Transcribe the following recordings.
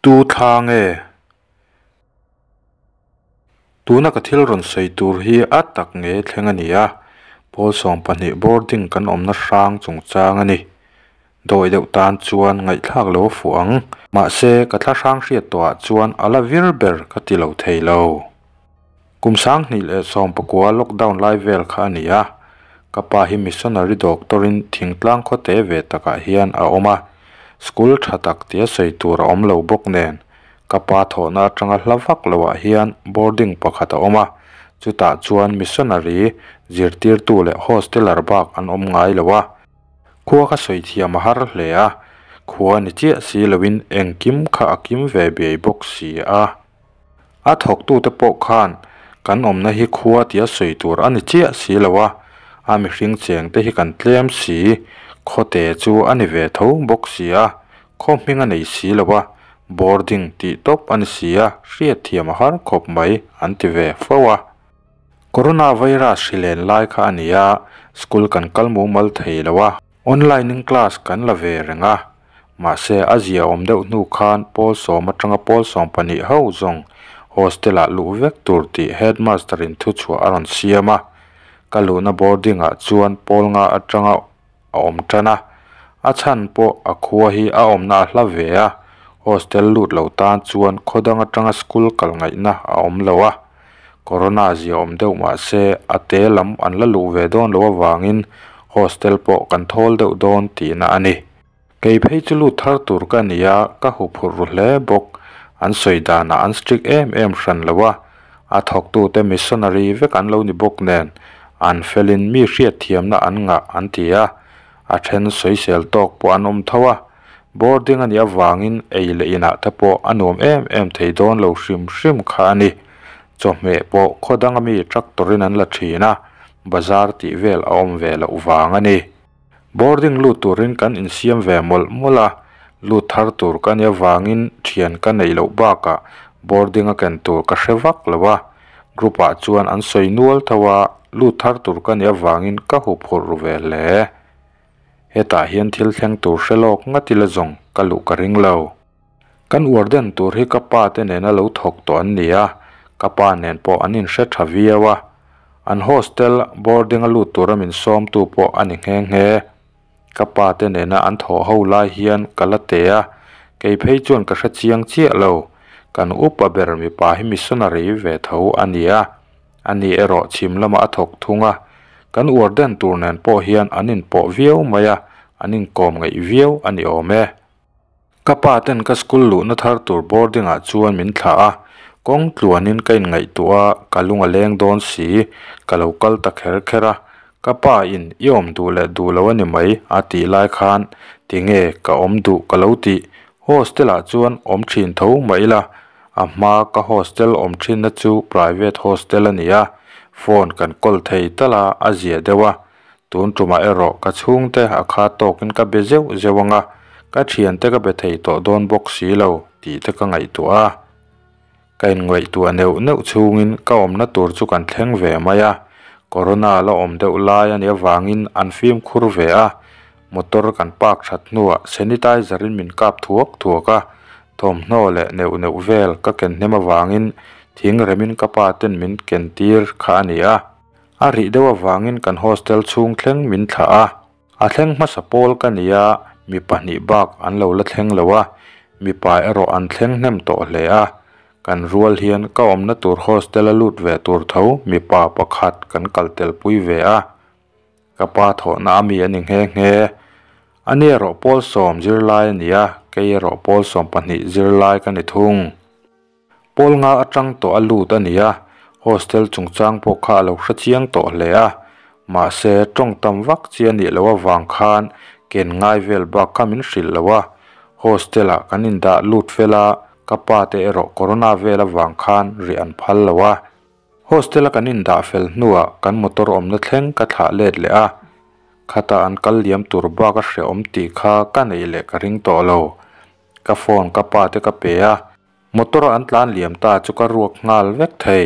Tu thla nge? Tuna ka thil rawn sawi tur hi a tak nge thleng a ni a, pawl 12 boarding kan awmna hrang chungchang a ni. Dawi deuh tan chuan ngaihthlak lo a fuh ang. Mahse, ka thla hrang hriat tawhah chuan a la vir ber ka ti lo thei lo. Kum 2019 lockdown lai vel kha a ni a, ka pa hi missionary doctor in thingtlang khaw te ve takah hian a awm a, school tha tak tia sawi tur a awm lo bawk nen, ka pa thawhna atanga hla vak loah hian boarding pakhat a awm a, chutah chuan missionary zirtirtu leh hosteler bak an awm ngai lo a. Khua kha sawi thiam a har hle a, khua ni chiah si loin engkim kha a kim ve biai bawk si a. A thawktute pawh khan kan awmna hi khua tia sawi tur a ni chiah si lo a, a mihring chengte hi kan tlem si, khawte chu a ni ve tho bawk si a, khaw hming a nei si lo a, boarding tih tawp a ni si a, hriatthiam a har khawp mai an ti ve fo a. Coronavirus hri len lai kha a ni a, school kan kal mumal thei lo a, online in class kan la ve reng a, mahse a zia awm deuh hnu khan pawl sawm atanga pawl 12 ho zawng hostel ah luh vek tur tih headmaster in thuchhuah a rawn siam a, ka luhna boarding ah chuan pawl nga atanga a awm tan a, a chhan pawh a khua hi a awmna a hla ve a, hostel lut lo tan chuan khaw dang atanga school kal ngaihna a awm lo a, corona zia awm deuh mahse a te lam an la luh ve dawn loh avangin hostel pawh kan thawl deuh dawn tihna a ni. Kei phei chu lut thar tur ka ni a, ka huphurh ru hle bawk. An sawi danah an strict em em hran lo a, a thawktute missionary vek an lo ni bawk nen, an felin mi hriatthiamna an ngah an ti a, a then sawisel tawk pawh an awm tho a. Boarding a nih avangin ei leh inah te pawh a nuam em em thei dawn lo hrim hrim kha a ni. Chawhmeh pawh khaw danga mi tractor in an la thin a, bazar tih vel a awm ve loh vang a ni. Boarding lut turin kan insiam ve mawlh mawlh a, lut thar tur ka nia vangin thian ka neih loh bakah boarding a ken tur ka hre vak lo a, group ah chuan an sawi nual tho a, lut thar tur ka nia vangin ka huphurh ru ve hle. Hetah hian thil thleng tur hre lawk ngat ila zawng ka luh ka ring lo. Kan uar den tur hi ka pa te nena lo thawk tawh an ni a, ka pa nen pawh an inhre tha viau a. An hostel boarding a lut tura min sawmtu pawh a ni nghe nghe. Ka pa te nena an thawh ho lai hian ka la te a, kei phei chuan ka hre chiang chiah lo. Kan upa ber mipa hi missionary ve tho a ni a, ani erawh chhim lamah a thawk thung a. Kan uar den tur nen pawh hian an inpawh viau mai a, an inkawm ngeih viau a ni awm e. Ka pa ten ka school luhna thar tur boarding ah chuan min thlah a, kawng tluanin ka inngaihtuah a, ka lung a leng dawn si, ka lo kal ta kher kher a, ka pa in i awm duh leh duh lo a ni mai a tih lai khan tinge ka awm duh ka lo tih, hostel ah chuan awm thin tho mah ila, a hma ka hostel awm thinna chu private hostel a ni a, phone kan call thei tal a, a zia deuh a. Tun tumah erawh ka chhungte a kha tawkin ka be zeuh zeuh ang a, ka thiante ka be thei tawh dawn bawk si lo tih te ka ngaihtuah a. Ka inngaihtuah neuh neuh chhungin ka awmna tur chu kan thleng ve mai a, corona la awm deuh lai a nih avangin an fimkhur ve a, motor kan park that hnuah sanitizer in min kap thuak thuak a, thawmhnaw leh neuh neuh vel ka ken hnem avangin thing remin ka pa ten min ken tir kha a ni a. A rih deuh avangin kan hostel chhung thleng min thlah a, a thleng hmasa pawl ka ni a, mi pahnih bak an lo la thleng lo a, mipa erawh an thleng hnem tawh hle a, kan rual hian ka awmna tur hostel a lut ve tur tho mipa pakhat kan kal tel pui ve a, ka pa thawhna a mi a ni nghe nghe. Ani erawh pawl sawm zirlai a ni a, kei erawh pawl 12 zirlai ka ni thung. Pawl nga atang tawh a lut a ni a, hostel chungchang pawh kha a lo hre chiang tawh hle a, mahse tawng tam vak chi a nih loh avang khan ken ngai vel bak kha min hrilh lo a, hostel ah kan indah lut fel a, ka pa te erawh corona vel avang khan rih an phal lo a. Hostel a kan indah fel hnuah kan motor awmna thleng ka thlah let leh a, khata an kal liam tur bak a hrehawm tih kha ka neih leh ka ring tawh lo. Ka phone ka pa te ka pe a. Motor an tlan liam ta chu ka ruak nghal vek thei.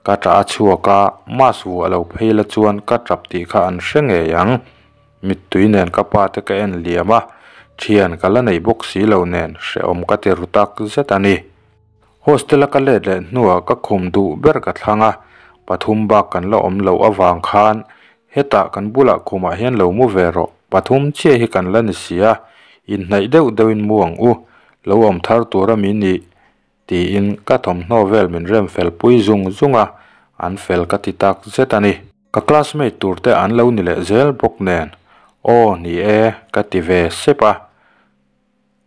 Ka tah a chhuak a, mask vuah lo phei la chuan ka tap tih kha an hre ngei ang. Mittui nen ka pa te ka en liam a, Thian ka la nei bawk si lo nen hrehawm ka ti ru tak zet a ni. Hostel a ka let leh hnuah ka khum duh ber ka thlang a, pathum bak kan la awm loh avang khan hetah kan bulah khumah hian lo mu ve rawh, pathum chiah hi kan la ni si a, inhnaih deuh deuhin mu ang u, lo awm thar tur a mi nih tiin ka thawmhnaw vel min rem fel pui zung zung a, an fel ka ti tak zet a ni. Ka classmate tur te an lo ni leh zel bawk nen, Aw ni e ka ti ve sep a,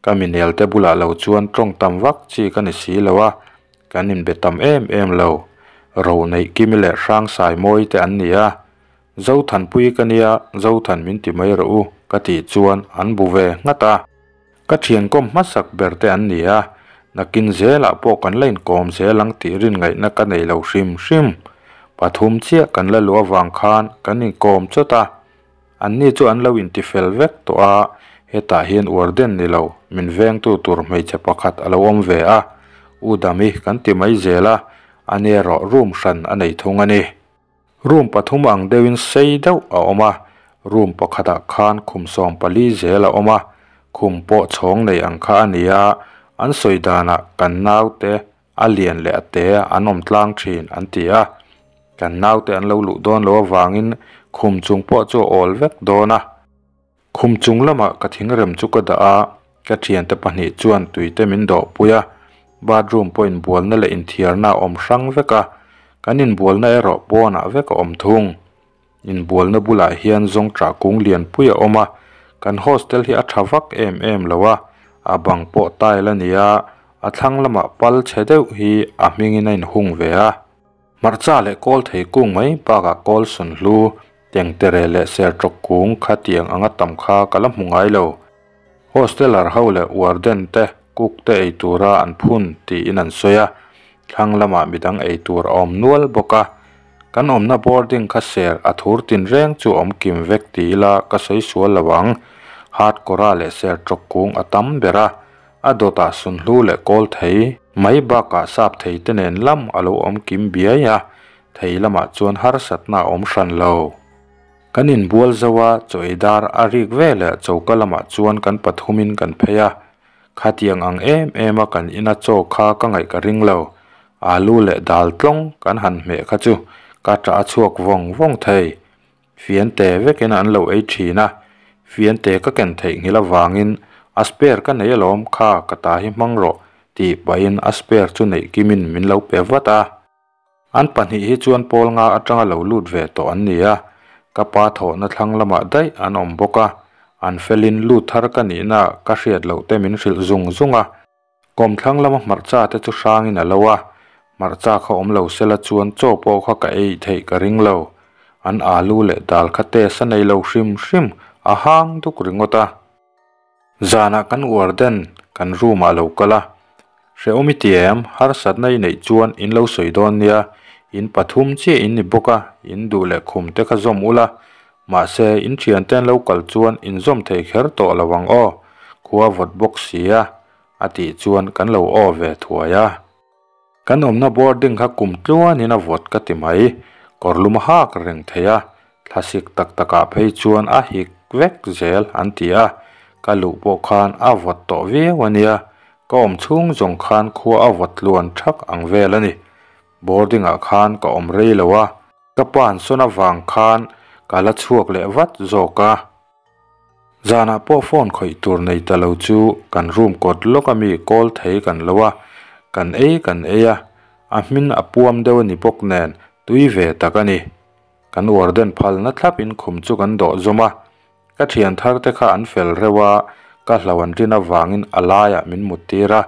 ka minel te bulah lo chuan tawng tam vak chi ka ni si lo a, kan inbe tam em em lo. Ro neih Kimi leh Hrangsai mawi te an ni a, Zothanpui ka nia, Zothan min ti mai rawh u ka tih chuan an bu ve nghat a. Ka thiankawm hmasak ber te an ni a, nakin zelah pawh kan la inkawm zel ang tih rin ngaihna ka nei lo hrim hrim. Pathum chiah kan la luh avang khan kan inkawm chawt a, anni chu an lo intifel vek tawh a, hetah hian warden ni lo, min vengtu tur hmeichhe pakhat a lo awm ve a, U Dami kan ti mai zel a, ani erawh room hran a nei thung a ni. Room pathum ang deuhin sei deuh a awm a, room pakhatah khan khum 14 zel a awm a, khum pawh chhawng nei ang kha a ni a, an sawi danah kan naute a lian leh a te an awm tlang thin an ti a, kan naute an lo luh dawn loh avangin khum chung pawh chu a awl vek dawn a. Khum chung lamah ka thingrem chu ka dah a, ka thiante pahnih chuan tui te min dawh pui a, bathroom pawh inbualna leh inthiarna a awm hrang vek a, kan inbualna erawh pawnah vek a awm thung. Inbualna bulah hian zawngṭah kung lianpui a awm a, kan hostel hi a ṭha vak em em lo a, a bang pawh tile a ni a, a thlang lamah pal chhe deuh hi a hmingin a inhung ve a. Hmarcha leh kawl thei kung mai bakah kawl sunhlu, tengtere leh sertawk kung khatiang anga tam kha ka la hmu ngai lo. Hosteler ho leh warden te cook te ei tura an phun tiin an sawi a, thlang lamah midang ei tur a awm nual bawk a. Kan awmna boarding kha ser a thur tinreng chu awm kim vek ti ila ka sawi sual lo ang. Hardcore-a leh sertawk kung a tam ber a. A dawtah sunhlu leh kawl thei mai bakah sap thei te nen lam a lo awm kim biai a, thei lamah chuan harsatna a awm hran lo. Kan inbual zo a, chaw ei dar a rik veleh choka lamah chuan kan pathumin kan phei a. Khatiang ang em em a kan ina chaw kha ka ngaih ka ring lo. Alu leh dal tlawng kan han hmeh kha chu ka ṭah a chhuak vawng vawng thei. Fiante vekin an lo ei thin a, fiante ka ken theihnghilh avangin a spare ka nei alawm kha ka ta hi hmang rawh tih pahin a spare chu neih kimin min lo pe vat a. An pahnih hi chuan pawl nga atanga lo lut ve tawh an ni a, ka pa thawhna thlang lamah daih an awm bawk a, an felin lut thar ka nihna ka hriat loh te min hrilh zung zung a. Kawmthlang lama hmarcha te chu hrangin a lo a, hmarcha kha awm lo sela chuan chaw pawh kha ka ei theih ka ring lo. An alu leh dal kha test a nei lo hrim hrim, a hang duk ringawt a. Zanah kan warden kan room ah a lo kal a, Hrehawm i ti em? Harsatna i neih chuan in lo sawi dawn nia, in pathum chiah in ni bawk a, in duh leh khum te kha zawm ula, mahse in thiante an lo kal chuan in zawm thei kher tawh lo ang aw, khua vawt bawk si a. A tih chuan kan lo aw ve thuai a. Kan awmna boarding kha kum tluanin a vawt ka ti mai. Kawr lum a hak reng thei a, thlasik tak takah phei chuan a hik vek zel an ti a. Ka luh pawh khan a vawt tawh viau a nia, ka awm chhung zawng khan khua a vawt tluan thak ang vel a ni. Boarding ah khan ka awm rei lo a, ka pa'n sawn avang khan ka la chhuak leh vat zawk a. Zanah pawh phone khawih tur nei ta lo chu kan room kawt lawk a mi call thei kan lo a, kan ei kan ei a, a hmin a puam deuh a ni bawk nen tui ve tak a ni. Kan warden phalna thlap in khum chu kan dawh zawm a, ka thian thar te kha an fel reuh a, ka hlo an rin avangin a laiah min mut tir a,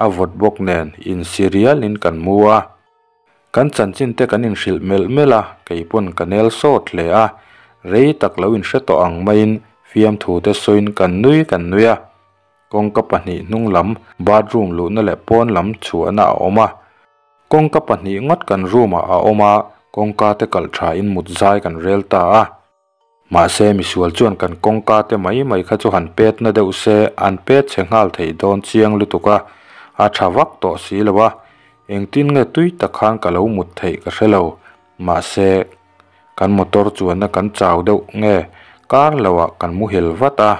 a vawt bawk nen insi rial in kan mu a. Kan chanchin te kan inhrilh melh melh a, kei pawn ka nel sawt hle a, rei tak lo inhre tawh ang maiin fiamthu te sawiin kan nui kan nui a. Kawngka pahnih hnung lam bathroom luhna leh pawn lam chhuahna a awm a. Kawngka pahnih ngawt kan room ah a awm a, kawngka te kalh tha in mut zai kan rel ta a. Mahse, misual chuan kan kawngka te mai mai kha chu han pet na deuh se, an pet chhe nghal thei dawn chiang lutuk a, a tha vak tawh si lo a, engtin nge tui tak khan ka lo mut theih ka hre lo. Mahse, kan motor chuanna kan chau deuh nge kar loah kan muhil vat a.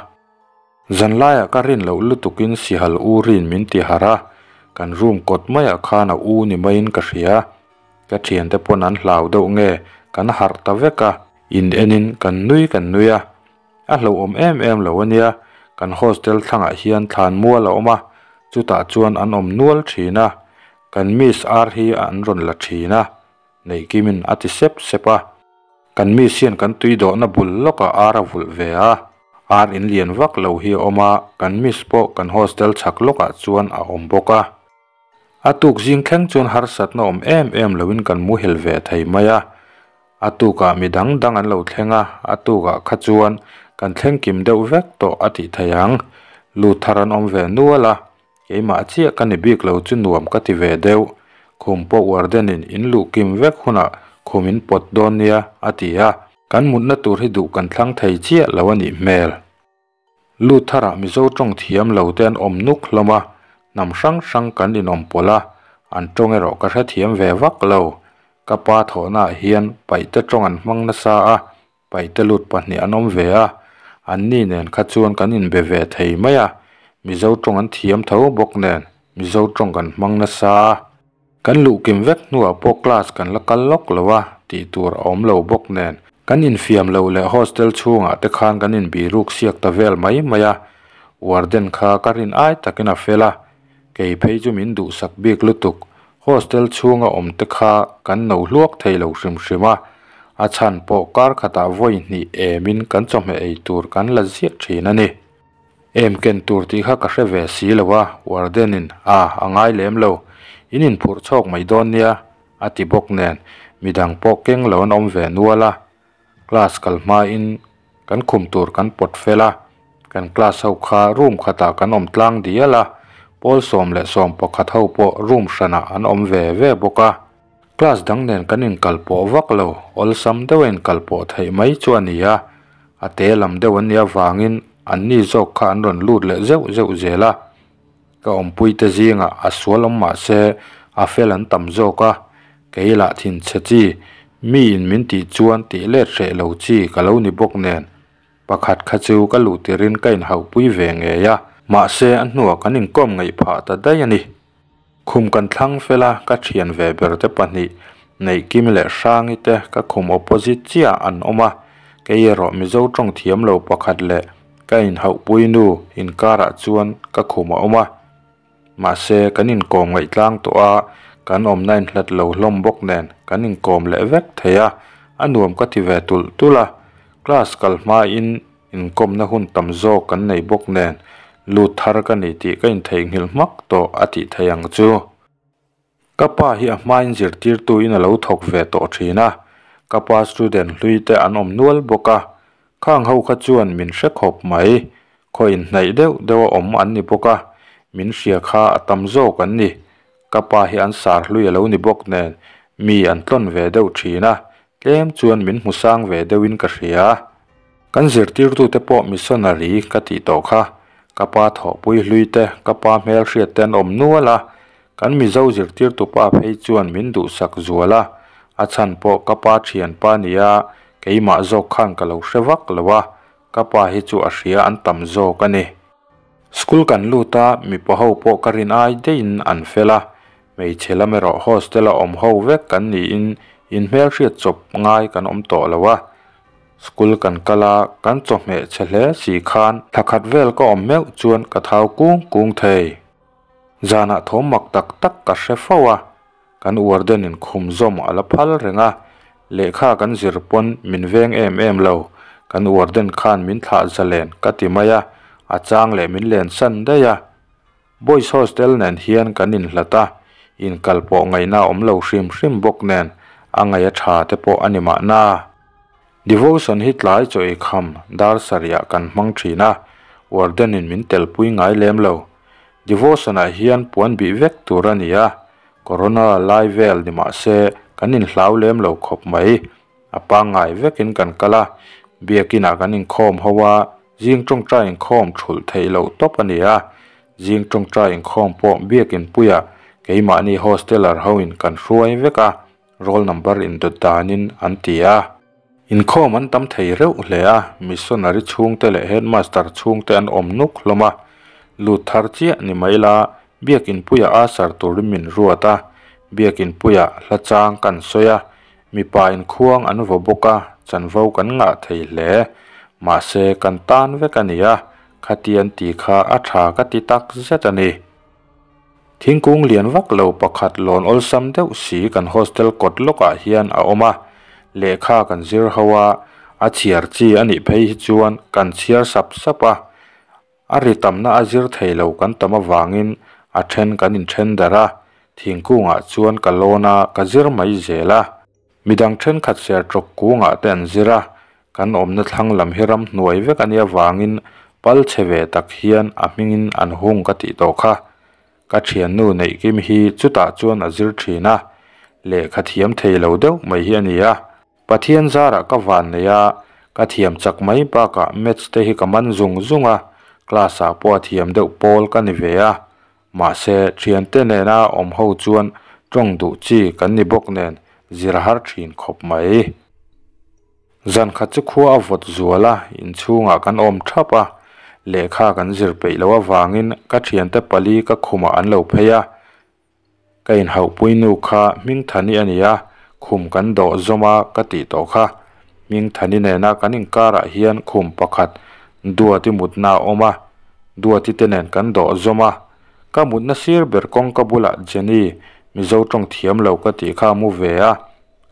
Zanlaiah ka rin loh lutukin sihal u rin min ti harh a, kan room kawt maiah khan a u ni maiin ka hria. Ka thiante pawn an hlau deuh nge kan harh ta vek a, in enin kan nui kan nui a. A hlauhawm em em lo ania, kan hostel thlangah hian thlan mual a awm a, chutah chuan an awm nual thin a, kan miss ar hi an rawn la thin a, Neihkimin a ti sep sep a. Kan miss hian kan tui dawhna bul lawkah ar a vulh ve a, ar in lian vak lo hi a awm a, kan miss pawh kan hostel chhak lawkah chuan a awm bawk a. A tuk zing thleng chuan harsatna awm em em loin kan muhil ve thei mai a. A tukah mi dang dang an lo thleng a, a tukah kha chuan kan thleng kim deuh vek tawh a tih theih ang. Lut thar an awm ve nual a, keimah chiah ka ni bik lo chu nuam ka ti ve deuh. Khum pawh warden-in in luh kim vek hunah khum in pawt dawn nia a ti a. Kan mutna tur hi duh kan thlang thei chiah lo a nih hmel. Lut tharah Mizo tawng thiam lo te an awm nuk hlawm a, hnam hrang hrang kan inawm pawlh a, an tawng erawh ka hrethiam ve vak lo. Ka pa thawhnaah hian paihte tawng an hmang nasa a, paihte lut pahnih an awm ve a, anni nen kha chuan kan inbe ve thei mai a, Mizo tawng an thiam tho bawk nen Mizo tawng kan hmang nasa a. Kan luh kim vek hnuah pawh class kan la kal lawk lo a, tih tur a awm lo bawk nen. Kan infiam loh leh hostel chhungah te khan kan inbiruk siak ta vel mai mai a, warden kha ka rin ai takin a fel a, kei phei chu min duhsak bik lutuk, hostel chhunga awm te kha kan no hluak thei lo hrim hrim a, a chhan pawh kar khatah vawi hnih emin kan chawhmeh ei tur kan la ziah thin a ni. Em ken tur tih kha ka hre ve si lo a, warden in a a ngai lem lo, in inphurh chhawk mai dawn nia a ti bawk nen midang pawh keng lo an awm ve nual a, class kal hma in kan khum tur kan pawt fel a, kan class ho kha room khatah kan awm tlang dial a, pawl 11 ho pawh room hranah an awm ve ve bawk a. Class dang nen kan inkal pawh vak lo, awlsam deuh a inkal pawh theih mai chu a ni a, a te lam deuh an nih avangin anni zawk kha an rawn lut leh zeuh zeuh zel a. Ka awmpuite zingah a sual awm mah se a fel an tam zawk a, kei lah thinchhe chi, miin min tih chuan tih let hreh lo chi ka lo ni bawk nen pakhat kha chu ka luh tirin ka inhauhpui ve ngei a, mahse a hnuah kan inkawm ngaih phah ta daih a ni. Khum kan thlang fel a, ka thian ve ber te pahnih, Neihkim leh Hrangi te ka khum opposite chiah an awm a, kei erawh Mizo tawng thiam lo pakhat leh ka inhauhpui nu inkarah chuan ka khum a awm a. Mahse, kan inkawm ngaihtlang tawh a, kan awmna inhlat lo hlawm bawk nen kan inkawm leh vek thei a, a nuam ka ti ve tulh tulh a. Class kal hmain Inkawmna hun tam zawk kan nei bawk nen, lut thar ka ni tih ka intheihnghilh hmak tawh a tih theih ang chu. Ka pa hi a hmain zirtirtuin a lo thawk ve tawh thin a, ka pa student hlui te an awm nual bawk a, khang ho kha chuan min hre khawp mai, khaw inhnaih deuh deuh a awm an ni bawk a, min hria kha a tam zawk an ni. Ka pa hi an sar hlui a lo ni bawk nen, mi an tlawn ve deuh thin a, tlem chuan min hmu sang ve deuhin ka hria. Kan zirtirtute pawh missionary ka tih tawh kha. Ka pa thawhpui hlui te, ka pa hmelhriat te an awm nual a. Kan Mizo zirtirtupa phei chuan min duhsak zual a, a chhan pawh ka pa thianpa nia keimah zawk khan ka lo hre vak lo a, ka pa hi chu a hria an tam zawk a ni. School kan lut a, mipa ho pawh ka rin ai deihin an fel a, hmeichhe lam erawh hostel a awm ho vek kan niin inhmelhriat chawp ngai kan awm tawh lo a. School kan kal a, kan chawhmeh chhe hle si khan thla khat vel ka awm meuh chuan ka thau kung kung thei. Zanah thawm mak tak tak ka hre fo a, kan warden in khum zawm a la phal reng a, lehkha kan zir pawn min veng em em lo, kan warden khan min thlah zalen ka ti mai a, a chang leh min len san daih a. Boys hostel nen hian kan inhlat a, inkal pawh ngaihna a awm lo hrim hrim bawk nen a ngaih a tha te pawh a ni mahna. Devotion hi tlai chaw ei kham dar sarih ah kan hmang thin a, warden in min telpui ngai lem lo. Devotion ah hian puan bih vek tur a ni a, corona lai vel ni mah se kan inhlau lem lo khawp mai. A pangngai vekin kan kal a, biakin ah kan inkhawm ho a, Zing tawngtai inkhawm thulh theih loh tawp a ni a, zing tawngtai inkhawm pawh biakin puiah keimahni hosteller hoin kan hruai vek a, roll number indawt danin an ti a. Inkhawm an tam thei reuh hle a, missionary chhungte leh headmaster chhungte an awm nuk hlawm a. Lut thar chiah ni mai la, Biakin puiah usher turin min ruat a, Biakin puiah hla chang kan sawi a, mipa inkhuang an vaw bawk a, chanvo kan ngah thei hle. Mahse, kan tan vek a ni a, khati an ti kha a tha ka ti tak zet a ni. Thingkung lian vak lo pakhat lawn awlsam deuh si kan hostel kawt lawkah hian a awm a, lehkha kan zir ho a, a chhiar chi a nih phei hi chuan kan chhiar sap sap a, A ri tamna a zir thei lo kan tam avangin a then kan inthen darh a, thingkungah chuan ka lawn a, ka zir mai zel a. Midang thenkhat ser tawk kungah te an zir a, kan awmna thlang lam hi ramhnuai vek a nih avangin pal chhe ve tak hian a hmingin an hung ka tih tawh kha. Ka thiannu neih kim hi chutah chuan a zir thin a, lehkha thiam thei lo deuh mai hi a ni a. Pathian zarah ka van nei a, ka thiam chak mai bakah maths te hi ka man zung zung a, class ah pawh a thiam deuh pawl ka ni ve a. Mahse, thiante nena awm ho chuan tawng duh chi kan ni bawk nen zir har thin khawp mai. Zan khat chu khua a vawt zual a, inchhungah kan awm thap a, lehkha kan zir peih loh avangin ka thiante pali ka khumah an lo phei a, Ka inhauhpui nu kha Hmingthani a ni a, khum kan dawh zawm a ka tih tawh kha. Hmingthani nena kan inkarah hian khum pakhat Duati mutna a awm a, Duati te nen kan dawh zawm a. Ka mutna sir ber kawngka bulah Jenny, Mizo tawng thiam lo ka tih kha a mu ve a,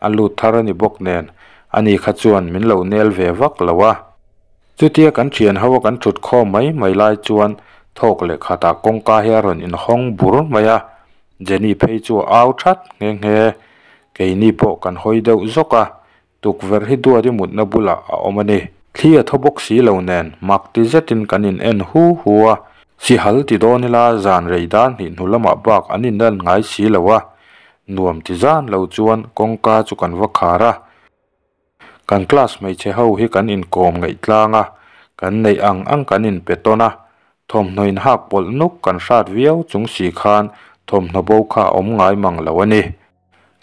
a lut thar a ni bawk nen ani kha chuan min lo nel ve vak lo a. Chutia kan thian ho a kan thut khawm mai mai lai chuan thawk leh khatah kawngka hi a rawn inhawng bur mai a, Jenny phei chu a au that nghe nghe. Keini pawh kan hawi deuh zawk a, tukverh hi duat i mutna bulah a awm a ni. Thli a thaw bawk si lo nen mak ti zetin kan in en hu hu a, sihal ti dawn ila zan rei dan hnih hnu lamah bak an inlan ngai si lo a, nuam ti zan lo chuan kawngka chu kan va khar a. Kan class hmeichhe ho hi kan inkawm ngaih tlang a, kan neih ang ang kan inpe tawn a, thawmhnaw inhak pawlh nuk kan hrat viau chung si khan thawmhnaw bo kha a awm ngai mang lo a ni.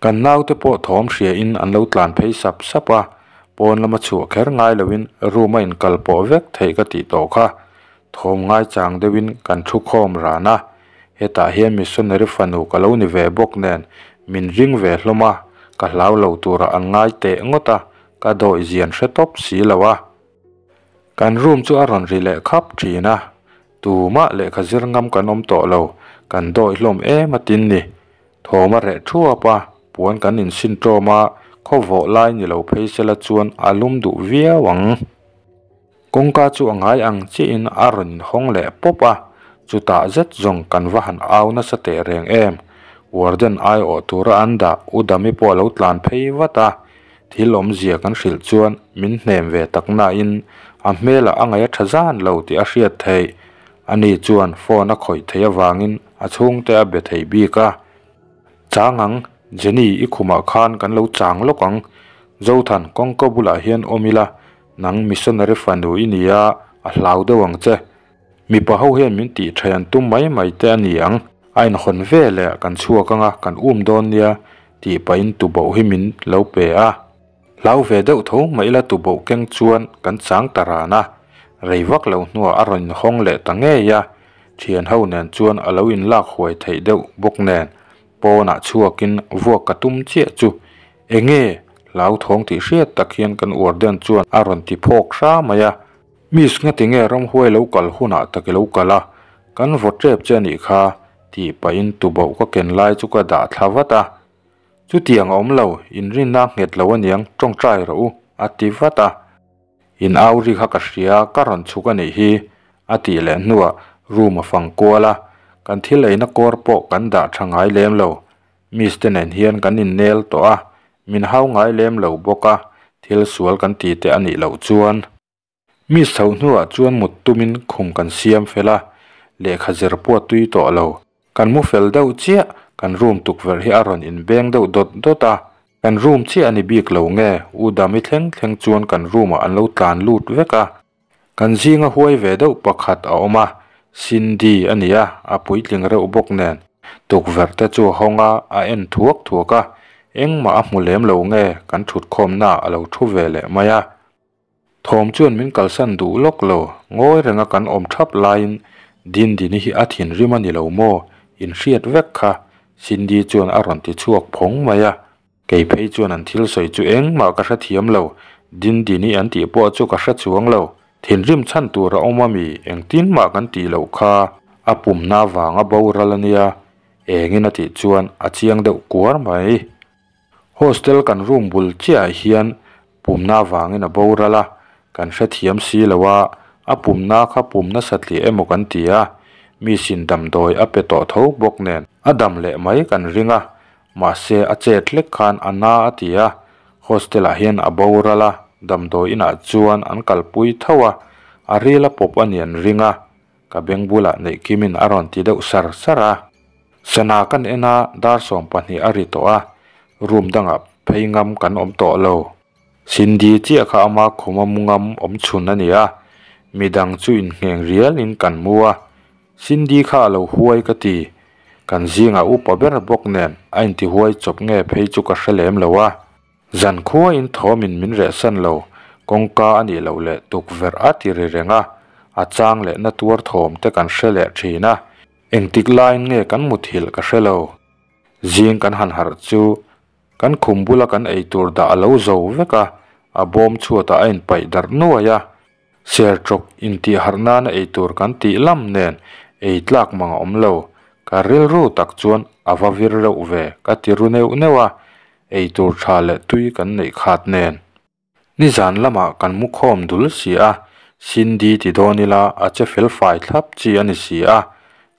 Kan naute pawh thawm hria in an lo tlan phei sap sap a, pawn lama chhuah kher ngai loin room a inkal pawh vek theih ka tih tawh kha. Thawm ngaichang deuhin kan thu khawm ran a, Hetah hian missionary fanu ka lo ni ve bawk nen min ring ve hlawm a, ka hlau lo turah an ngai teh ngawt a, ka dawih zian hre tawp si lo a. Kan room chu a rawn ri leh khap thin a, tumah lehkha zir ngam kan awm tawh lo, kan dawih hlawm em a tin ni. Thawm a reh thuap a, puan kan insin tawm a, khaw vawh lai ni lo phei sela chuan a lum duh viau ang. Kawngka chu a ngai ang chiahin a rawn inhawng leh pawp a, chutah zet zawng kan va han au nasa teh reng em. Warden aiawh tura an dah U Dami pawh a lo tlan phei vat a, thil awmzia kan hrilh chuan min hnem ve tak nain a hmelah a ngaih a tha zan lo tih a hriat theih. Ani chuan phone a khawih theih avangin a chhungte a be thei bik a. Chang ang, Jenny i khumah khan kan lo chang lawk ang. Zothan kawngka bulah hian awm ila, Nang missionary fanu i ni a, a hlau deuh ang che. Mipa ho hian min tih tha an tum mai mai te a ni ang. A inhawn ve leh kan chhuak anga kan um dawn nia tih pahin tuboh hi min lo pe a. Hlau ve deuh tho mai ila tuboh keng chuan kan chang ta ran a. Rei vak lo hnuah a rawn inhawng leh ta ngei a. Thian ho nen chuan a lo inlak huai theih deuh bawk nen pawnah chhuakin vuak ka tum chiah chu Enge? Hlauthawng tih hriat tak hian kan warden chuan a rawn ti phawk hra mai a. Miss ngati nge ramhuai lo kal hunah tak i lo kal a, kan vaw tep che a nih kha, tih pahin tuboh ka ken lai chu ka dah thla vat a. Chutiang a awm lo, inrinna nghet lo aniang, tawngtai rawh u, a ti vat a. In au ri kha ka hria, ka rawn chhuk a nih hi, a tih leh hnuah room a fang kual a, kan thil eina kawr pawh kan dah tha ngai lem lo. Miss te nen hian kan innel tawh a, min hau ngai lem lo bawk a, thil sual kan ti te a nih loh chuan. Miss chhoh hnuah chuan mut tumin khum kan siam fel a, lehkha zir pawh a tui tawh lo. Kan mu fel deuh chiah, kan room tukverh hi a rawn inbeng deuh dawt dawt a, kan room chiah a ni bik lo nge, U Dami thleng thleng chuan kan room ah an lo tlan lut vek a. Kan zinga huai ve deuh pakhat a awm a, Cindy a ni a, a puitling reuh bawk nen. Tukverh te chu a hawng a, a en thuak thuak a. Engmah a hmu lem lo nge kan thutkhawmnaah a lo thu ve leh mai a. Thawm chuan min kalsan duh lawk lo, ngawi renga kan awm thap laiin Dindini hi a thinrim a ni lo maw? In hriat vek kha Cindy chuan a rawn ti chhuak phawng mai a. Kei phei chuan an thil sawi chu engmah ka hrethiam lo, Dindini an tih pawh chu ka hre chuang lo. Thinrim chhan tur a awm a mi, engtin mah kan tih loh kha a pumna vanga boral a nia, engin a tih chuan a chiang deuh kuar mai. Hostel kan room bul chiahah hian pumna avangin a boral a, kan hrethiam si lo a, a pumna kha pum nasa tliah emaw kan ti a, misin damdawi a pe tawh tho bawk nen a dam leh mai kan ring a, mahse a chet hlek khan a na a ti a, hostel ah hian a boral a, damdawi inah chuan an kalpui tho a, a ril a pawp a ni an ring a, ka beng bulah Neihkimin a rawn ti deuh sar sar a. Sana kan en a, dar 12 a ri tawh a, room dangah phei ngam kan awm tawh lo. Cindy chiah kha ama khuma mu ngam awm chhun a ni a, midang chu inngheng rialin kan mu a, Cindy kha a lo huai ka ti. Kan zingah upa ber bawk nen a intihuai chawp nge phei chu ka hre lem lo a. Zan khuain thawmin min rehsan lo, kawngka a nih loh leh tukverh a ti ri reng a, a chang leh na tuar thawm te kan hre leh thin a. Engtik laiin nge kan muthilh ka hre lo. Zing kan han harh chu kan khum bula kan eitur dah a lo zo vek a, a bawm chhuatah a inpaih darh nuai a. Serṭawk intih harh nana eitur kan tih lam nen ei tlak mang a awm lo. Ka rilru tak chuan a va vir reuh ve ka ti ru neuh neuh a, eitur tha leh tui kan neih khat nen. Nizan lamah kan mu khawm dul si a, Cindy ti dawn ila a che fel fai thlap chi a ni si a,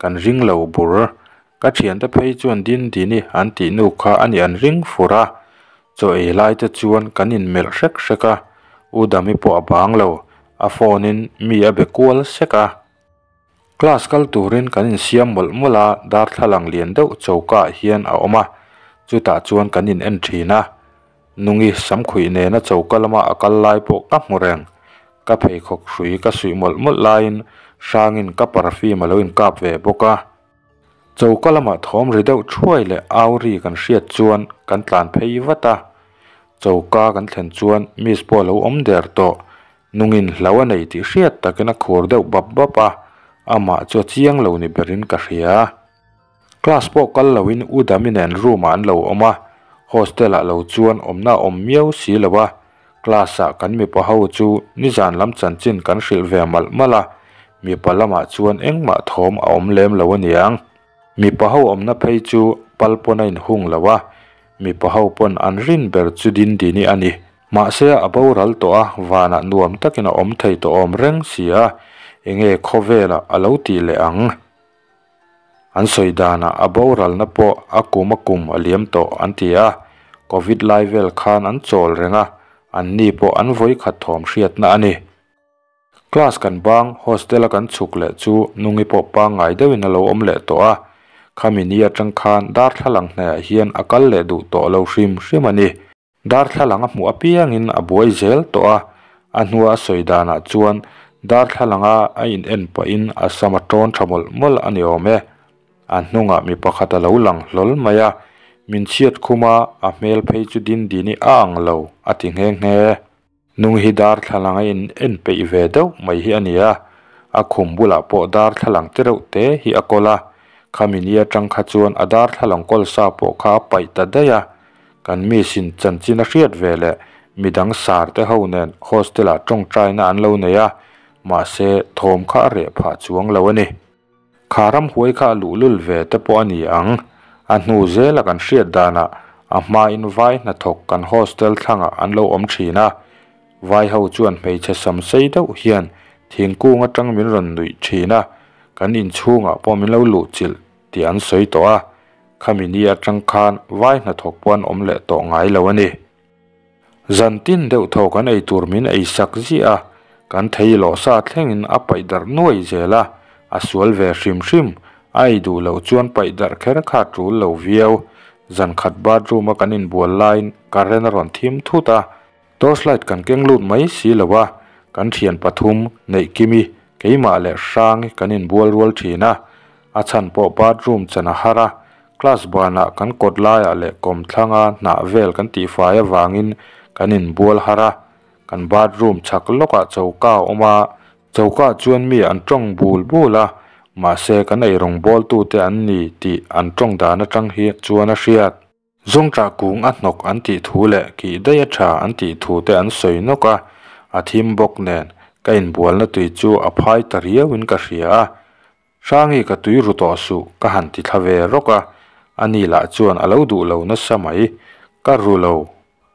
kan ring lo bur. Ka thiante phei chuan Dindini an tih nu kha a nih an ring fur a, chaw ei lai te chuan kan inmelh hrek hrek a, U Dami pawh a bang lo, a phone in mi a be kual sek a. Class kal turin kan insiam mawlh mawlh a, darthlalang lian deuh choka ah hian a awm a, chutah chuan kan in en thin a. Nungi samkhuih nena choka lama a kal lai pawh ka hmu reng. Ka pheikhawk hrui ka suih mawlh mawlh laiin hrangin ka perfume a lo inkap ve bawk a. Choka lamah thawm ri deuh thuai leh au ri kan hriat chuan kan tlan phei vat a. Choka kan thlen chuan Miss pawh a lo awm der tawh. Nungin hlo a nei tih hriat takin a khur deuh bap bap a, amah chu a chiang lo ni berin ka hria. Class pawh kal loin U Dami nen room ah an lo awm a, hostel ah lo chuan awmna a awm miau si lo a, class ah kan mipa ho chu nizan lam chanchin kan hrilh ve malh malh a, mipa lamah chuan engmah thawm a awm lem lo aniang. Mipa ho awmna phei chu pal pawn a inhung lo a, mipa ho pawn an rin ber chu Dindini a ni. Mahse a boral tawh a, vanah nuam takin a awm thei tawh awm reng si a, enge khawvelah a lo tih leh ang? An sawi danah a boralna pawh a kum a kum a liam tawh an ti a, Covid lai vel khan an chawl reng a, an ni pawh an vawikhat thawm hriatna a ni. Class kan bang, hostel a kan chhuk leh chu Nungi pawh pangngai deuhin a lo awm leh tawh a, khami ni atang khan darthlalang hnaiah hian a kal leh duh tawh lo hrim hrim a ni. Darthlalang a hmuh apiangin a buai zel tawh a, a hnua a sawi danah chuan darthlalanga a in en pahin a sam a tawn tha mawlh mawlh a ni awm e. A hnungah mi pakhat a lo lang hlawl mai a, min chhiat khum a, a hmel phei chu Dindini a ang lo a ti nghe nghe. Nung hi darthlalang a in en peih ve deuh mai hi a ni a, a khum bulah pawh darthlalang te reuh te hi a kawl a, khami ni atang kha chuan a darthlalang kawl sa pawh kha a paih ta daih a, Kan miss-in chanchin a hriat ve leh midang sar te ho nen hostel-ah tawngtaina an lo nei a, mahse thawm kha a reh phah chuang lo a ni. Kha ramhuai kha a luhlul ve te pawh a ni ang. A hnu zela kan hriat danah a hmain vai hnathawk kan hostel thlangah an lo awm thin a, vai ho chuan hmeichhe sam sei deuh hian thingkung atang min rawn nuih thin a, kan inchhungah pawh min lo luhchilh tih an sawi tawh a. Khami ni atang khan vai hnathawk pawh an awm leh tawh ngai lo a ni. Zan tin deuh thaw kan ei tur min ei sak ziah a, kan thei lawh sa thlengin a paih darh nuai zel a, a sual ve hrim hrim, a ei duh loh chuan paih darh kher kha a tul lo viau. Zan khat bathroom a kan inbual laiin current a rawn thim thut a, torchlight kan keng lut mai si lo a, kan thian pathum Neihkimi, keimah leh Hrangi kan inbual rual thin a, A chhan pawh bathroom chan a har a, Class banah kan kawt laiah leh kawmthlanga hnah vel kan tihfai avangin kan inbual har a, kan bathroom chhak lawkah choka a awm a, chokaah chuan mi an tawng bul bul a, mahse kan eirawng bawltute an ni tih an tawng dan atang hi chuan a hriat. Zawngṭah kung a hnawk an tih thu leh kih daih a ṭha an tih thu te an sawi nawk a, a thim bawk nen ka inbualna tui chu a phai ta riauin ka hria a. Hrangi ka tui ru tawh suh ka han ti thla ve rawk a, ani lah chuan a lo duh lo nasa mai. Ka ru lo,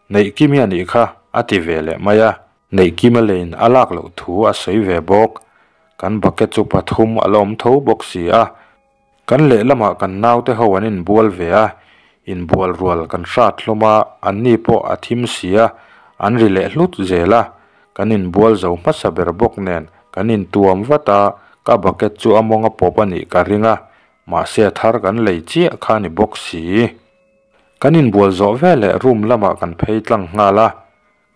Neihkimi a nih kha a ti ve leh mai a. Neihkima leiin a lak loh thu a sawi ve bawk. Kan bucket chu pathum a la awm tho bawk si a. Kan lehlamah kan naute ho an inbual ve a, inbual rual kan hrat hlawm a, anni pawh a thim si a, an ri leh hlut zel a. Kan inbual zo hmasa ber bawk nen kan intuam vat a, ka bucket chu a mawng a pawp a nih ka ring a, mahse a thar kan lei chiah kha a ni bawk si. Kan inbual zawh veleh room lamah kan phei tlang nghal a.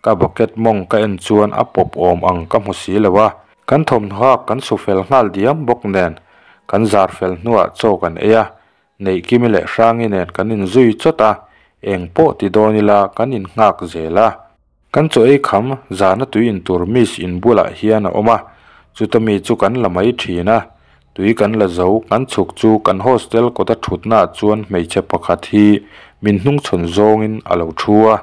Ka bucket mawng ka en chuan a pawp awm ang ka hmu si lo a, kan thawmhnaw hak kan su fel nghal diam bawk nen kan zar fel hnuah chaw kan ei a, Neihkimi leh Hrangi nen kan inzui chawt a, eng pawh ti dawn ila kan innghak zel a. Kan chaw ei kham zana tui intur miss in bulah hian a awm a, chuta mi chu kan la mai thin a, tui kan la zo kan chhuk chu kan hostel kawta thutnaah chuan hmeichhe pakhat hi min hnungchhawn zawngin a lo thu a.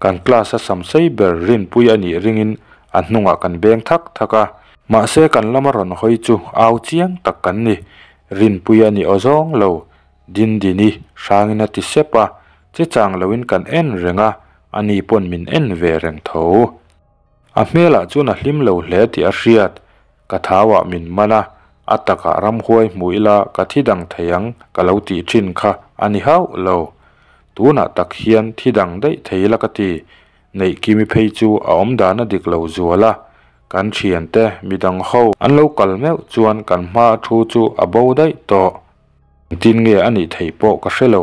Kan class a sam sei ber rinpui a nih ringin a hnungah kan beng thak thak a, mahse kan lama rawn hawi chu au chiang tak kan ni. Rinpui a nih aw zawng lo, Dindini hrangin a ti sep a, che chang loin kan en reng a, ani pawn min en ve reng tho. A hmelah chuan a hlim lo hle tih a hriat, ka thauah min man a, a takah ramhuai hmu ila ka thi dang thei ang ka lo tih thin kha a ni hauh lo. Tunah tak hian thi dang daih thei ila ka ti, Neihkimi phei chu a awm dan a dik lo zual a, kan thiante midang ho an lo kal meuh chuan kan hma a thu chu a bo daih tawh. Engtin nge a nih theih pawh ka hre lo,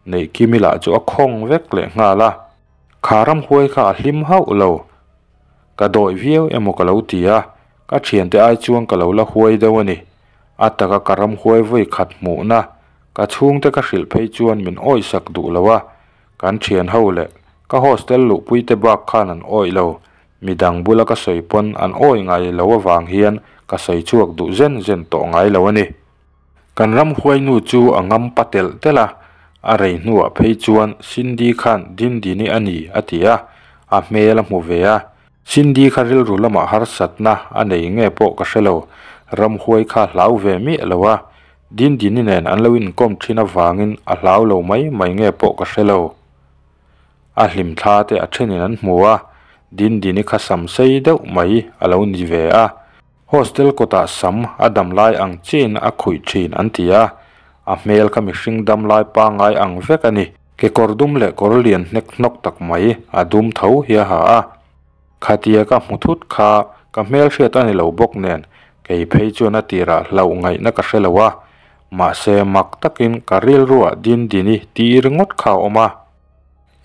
Neihkimi lah chu a khawng vek leh nghal a. Kha ramhuai kha a hlim hauh lo. Ka dawih viau emaw ka lo ti a, ka thiante ai chuan ka lo la huai deuh a ni. A taka ka ramhuai vawi khat hmuhna ka chhungte ka hrilh phei chuan min awihsak duh lo a, kan thian ho leh ka hostel luhpuite bak khan an awih lo. Midang bula ka sawi pawn an awih ngai lo avang hian ka sawi chhuak duh zen zen tawh ngai lo a ni. Kan ramhuainu chu a ngam pa telh telh a, a rei hnuah phei chuan Cindy khan Dindini a ni a ti a, a hmel a hmu ve a. Cindy kha rilru lamah harsatna a nei nge pawh ka hre lo, ramhuai kha hlau ve miah lo a, Dindini nen an lo inkawm thin avangin a hlau lo mai mai nge pawh ka hre lo. A hlim thla te a thenin an hmu a, Dindini kha sam sei deuh mai a lo ni ve a. Hostel kawtah sam a dam lai ang chiin a khuih thin an ti a, a hmel kha mihring dam lai pangngai ang vek a ni. Kekawr dum leh kawr lian hnek hnawk tak mai a dum tho hi a ha a. Khatia ka hmu thut kha ka hmelhriat a ni lo bawk nen kei phei chuan a tirah hlauh ngaihna ka hre lo a, mahse mak takin ka rilruah Dindini tih ringawt kha a awm a.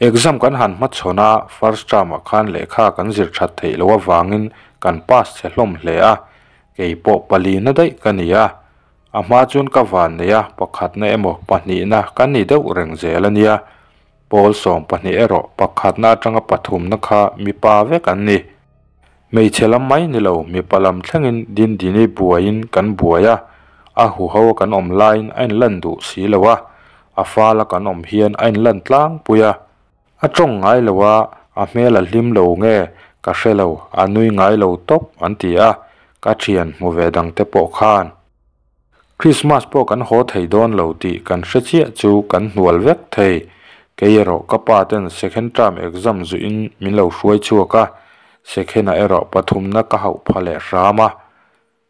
Exam kan han hmachhawn a, first term ah khan lehkha kan zir that theih loh avangin kan pass chhe hlawm hle a, kei pawh palina daih ka ni a. A hma chuan ka van nei a, pakhatna emaw pahnihna ka ni deuh reng zel a nia. Pawl 12 erawh pakhatna atanga pathumna kha mipa vek an ni. Hmeichhe lam mai ni lo, mipa lam thlengin Dindini buaiin kan buai a, a huho a kan awm laiin a inlan duh si lo a, a fal a kan awm hian a inlan tlangpui a. A tawng ngai lo a, a hmel a hlim lo nge ka hre lo, a nui ngai lo tawp an ti a, ka thian hmu ve dangte pawh khan. Krismas pawh kan haw thei dawn lo tih kan hre chiah chu kan hnual vek thei. Kei erawh ka pa ten second term exam zuihin min lo hruai chhuak a, second ah erawh pathumna ka hauh pha leh hram a.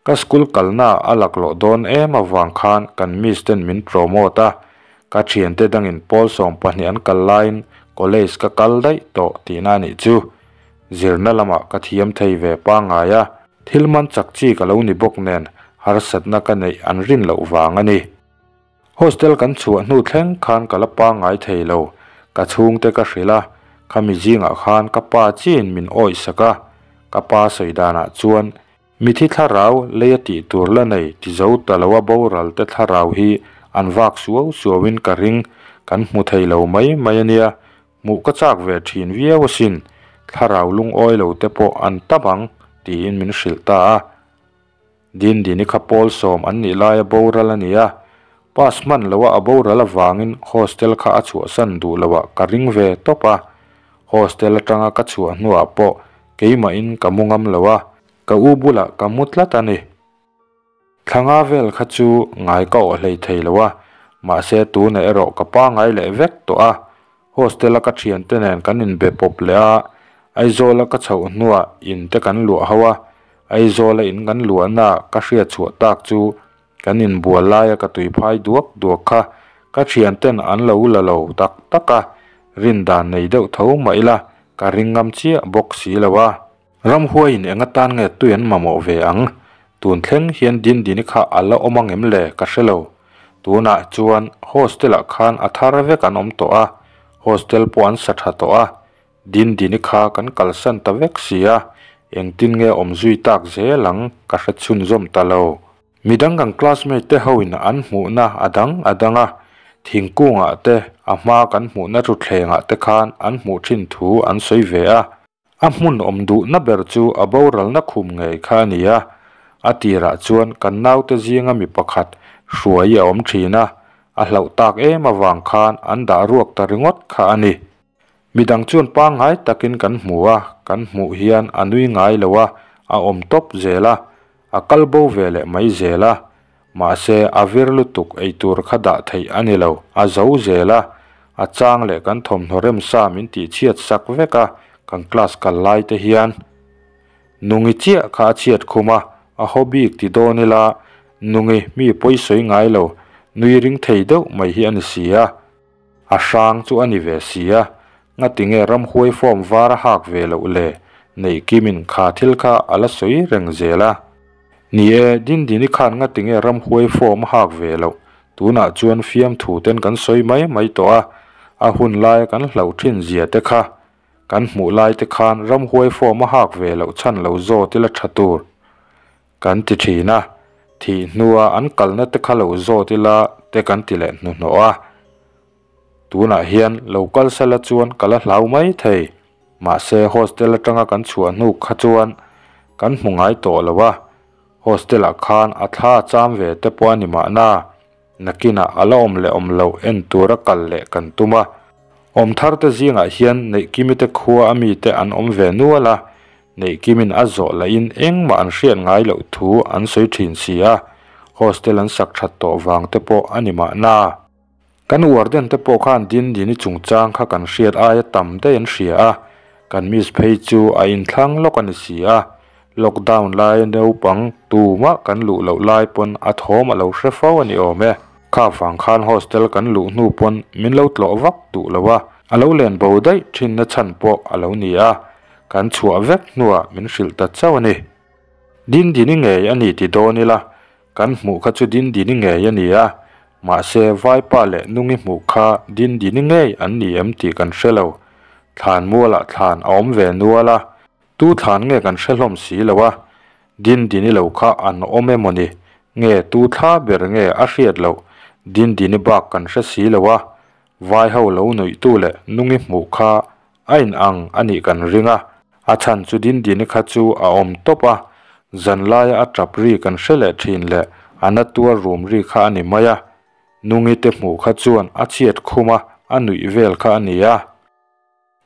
Ka school kalna a laklawh dawn em avang khan kan miss ten min promote a, ka thiante dangin pawl 12 an kal laiin college ka kal daih tawh tihna a nih chu. Zirna lamah ka thiam thei ve pangngai a, thil man chak chi ka lo ni bawk nen harsatna ka neih an rin loh vang a ni. Hostel kan chhuah hnu thleng khan ka la pangngai thei lo, ka chhungte ka hrilh a, khami zingah khan ka pa chiin min awih sak a, ka pa sawi danah chuan mithi thlarau lei a tih tur la nei ti zo ta lo a boral te thlarau hi An vak suau suau in ka ring, kan hmu thei lo mai mai a nia, hmuh ka chak ve thin viau asin, thlarau lungawi lo te pawh an tam ang, tiin min hrilh ta a. Dindini kha pawl sawm an nih laia boral a ni a, pass hman loha a boral avangin hostel kha a chhuahsan duh loah ka ring ve tawp a, hostel atanga ka chhuah hnuah pawh keimahin ka mu ngam lo a, ka u bulah ka mu tlat a ni. Thlanga vel kha chu ngai ka awh hlei thei lo a, mahse tunah erawh ka pangai leh vek tawh a, Hostel a ka thiante nen kan inbe pawp leh a, Aizawl a ka chhoh hnuah in te kan luah ho a, Aizawl a in kan luahna ah ka hriat chhuah tak chu kan inbual laia ka tui phai duak duak kha ka thianten an lo la lo tak tak a, rin dan nei deuh tho mah ila ka ring ngam chiah bawk si lo a. Ramhuaiin eng atan nge tui an mamawh ve ang? Tun thleng hian Dindini kha a la awm ang em le ka hre lo. Tunah chuan hostel ah khan a thar vek an awm tawh a, hostel pawh an sa tha tawh a. Dindini kha kan kalsan ta vek si a, engtin nge awm zui tak zel ang ka hre chhunzawm ta lo. Midang kan classmate te ho in an hmuhna a dang a dang a, thingkungah te a hma kan hmuhna thutthlengah te khan an hmuh thin thu an sawi ve a. A hmun awm duhna ber chu a boralna khum ngei kha a ni a, a tirah chuan kan naute zinga mi pakhat hruai a awm thin a, a hlauh tak em avang khan an dah ruak ta ringawt kha a ni. Midang chuan pangngai takin kan hmu a, kan hmuh hian a nui ngai lo a, a awm tawp zel a, a kal bo ve leh mai zel a. Mahse, a vir lutuk eitur kha dah theih a ni lo, a zo zel a, a chang leh kan thawmhnaw remsa min tih chhiat sak vek a, kan class kal lai te hian. Nungi chiah kha a chhiat khum a, a haw bik ti dawn ila, Nungi mi pawi sawi ngai lo, nui ring thei deuh mai hi a ni si a. A hrang chu a ni ve si a, ngatinge ramhuai form var a hak ve loh le, Neihkimin kha thil kha a la sawi reng zel a. Ni e, Dindini khan ngatinge ramhuai form a hak ve loh, tunah chuan fiamthu ten kan sawi mai mai tawh a, a hun laia kan hlauh thin zia te kha, kan hmuh lai te khan ramhuai form a hak ve loh chhan lo zawt ila tha tur kan ti thin a, thih hnua an kalna te kha lo zawt ila te kan ti leh hnuhnawh a. Tunah hian lo kal sela chuan ka la hlau mai thei. Mahse hostel atanga kan chhuah hnu kha chuan kan hmu ngai tawh lo a, hostel ah khan a thla a cham ve te pawh a ni mahna, nakinah a la awm leh awm loh en tura kal leh kan tum a. Awm thar te zingah hian Neihkimi te khua a mite an awm ve nual a, Neihkimin a zawh lahin engmah an hriat ngai loh thu an sawi thin si a, hostel an sak that tawh vang te pawh a ni mahna. Kan warden te pawh khan Dindini chungchang kha kan hriat aia tam daih an hria a, kan miss phei chu a inthlang lawk a ni si a, lockdown laia naupang tumah kan luh loh lai pawn a thawm a lo hre fo a ni awm e. Kha vang khan hostel kan luh hnu pawn min lo tlawh vak duh lo a, a lo len bo daih thinna chhan pawh a lo ni a, kan chhuah vek hnuah min hrilh ta chauh a ni. Dindini ngei a ni ti dawn ila, Kan hmuh kha chu Dindini ngei a ni a, mahse Vaipa leh Nungi hmuh kha Dindini ngei an ni em tih kan hre lo. Thlan mualah thlan a awm ve nual a, tu thlan nge kan hre hlawm si lo a, Dindini lo kha an awm emaw ni, nge tu thla ber nge a hriat loh, Dindini bak kan hre si lo a, Vai ho lo nuihtu leh Nungi hmuh kha A in ang a nih kan ring a, a chhan chu Dindini kha chu a awm tawp a, zan laia a tap ri kan hre leh thin leh a na tuar rum ri kha a ni mai a, Nungi te hmuh kha chuan a chhiat khum a, a nuih vel kha a ni a.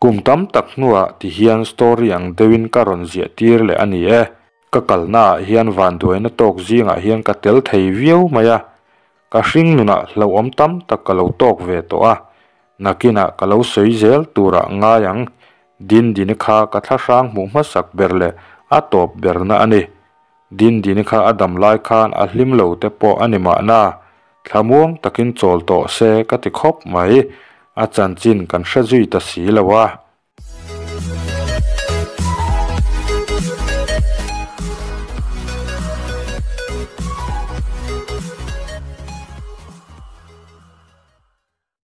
Kum tam tak hnuah ti hian story ang deuhin ka rawn ziah tir leh a ni e. Ka kalnaah hian vanduaina tawk zingah hian ka tel thei viau mai a, ka hring nunah hlauhawm tam tak ka lo tawk ve tawh a, Nakinah ka lo sawi zel turah ngai ang, Dindini kha ka thlahrang hmuh hmasak ber leh a tawp berna a ni. Dindini kha a dam lai khan a hlim lo te pawh a ni mahna, thlamuang takin chawl tawh se ka ti khawp mai, a chanchin kan hre zui ta si lo a.